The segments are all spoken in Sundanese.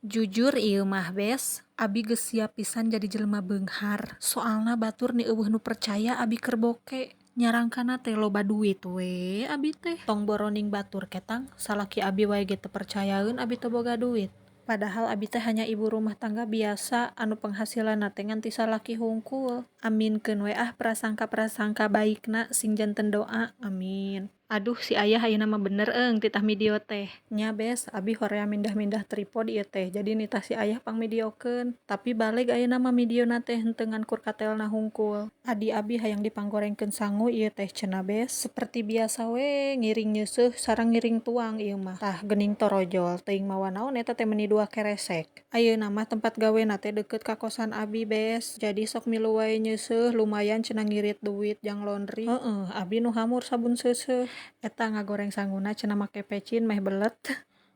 Jujur ieu mah, Bes, abi geus siap pisan jadi jelema beunghar. Soalna batur ni euweuh nu percaya abi keur boke. Nyarangkana teh loba duit we abi teh. Tong boroning batur ketang, salaki abi wae ge teu percayaeun abi teu boga duit. Padahal abi teh hanya ibu rumah tangga biasa anu penghasilanna teh ngan ti salaki hungkul. Aminkeun we ah prasangka-prasangka baikna sing janten doa. Amin. Aduh, si ayah ayeuna mah bener eung titah video teh. Nya, Bes, abi hoream mindah-mindah tripod ieu teh, jadi nitah si ayah pangmidiokeun. Tapi baleg ayeuna mah videona teh, henteu ngan kur katelna hungkul. Adi abi hayang dipanggorengkeun sangu ieu teh cenah, Bes. Seperti biasa we ngiring nyeuseuh sareng ngiring tuang ieu mah. Tah, geuning torojol teuing mawa naon eta teh, meuni dua keresek. Ayeuna mah tempat gawena teh deukeut ka kosan abi, Bes. Jadi sok milu wae nyeuseuh, lumayan cenah ngirit duit jang laundry. Heueuh, abi nu hamur sabun seuseuh. Eta ngagoreng sanguna cenah make pecin meh belet.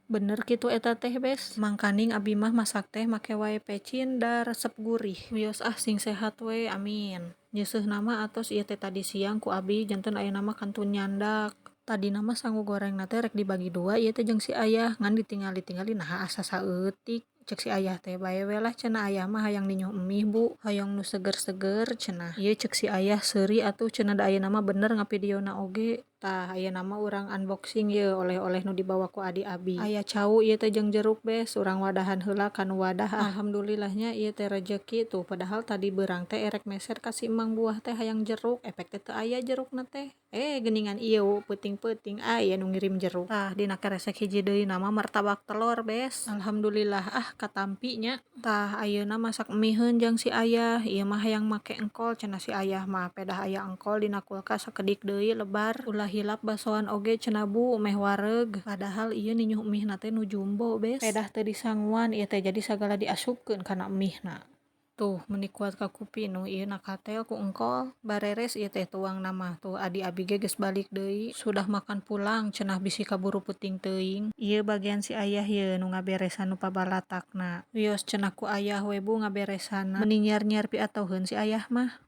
Bener kitu eta teh, Bes. Mangkaning abi mah masak teh make wae pecin da resep gurih. Wios ah, sing sehat we, amin. Nyeuseuhna mah atos ieu teh tadi siang ku abi, janten ayeuna mah kantun nyandak. Tadina mah sangu gorengna teh rek dibagi dua ieu teh jeung si ayah, ngan ditingali-tingali naha asa saeutik. Cek si ayah teh, bae we lah cenah, ayah mah hayang ninyuh emih, Bu, hoyong nu seger-seger cenah. Ieu cek si ayah seuri atuh cenah, da ayeuna mah bener ngavideona oge. Tah, ayeuna mah urang unboxing yeuh oleh-oleh nu dibawa ku adi abi. Aya cau ieu teh jeung jeruk, Bes, urang wadahan heula kanu wadah ah. Alhamdulillah nya ieu teh rejeki tuh, padahal tadi beurang teh erek meser ka si emang buah teh hayang jeruk, efek teh teu aya jerukna teh. Eh, geuningan ieu peuting-peuting aya nu ngirim jeruk. Tah, dina keresek hiji deui na mah martabak telur, Bes. Alhamdulillah ah, katampi nya. Tah, ayeuna masak emiheun jeung si ayah, ieu mah hayang make engkol cenah si ayah mah, pedah aya engkol dina kulkas sakedik deui lebar. Ulah hilap basoan oge cenah, Bu, meh wareg. Padahal ieu ninyuh emihna teh nu jumbo, Bes. Pedah teu disanguan ieu teh, jadi sagala diasupkeun kana emihna. Tuh, meuni kuat ka kupinu ieu na katel ku engkol. Bareres ieu teh tuangna mah. Tuh, adi abi ge geus balik deui. Sudah makan pulang cenah, bisi kaburu peuting teuing. Ieu bagian si ayah yeuh nu ngaberesan nu pabalatakna. Wios cenah ku ayah we, Bu, ngaberesanna. Meuni nyiar-nyiar piatoheun si ayah mah.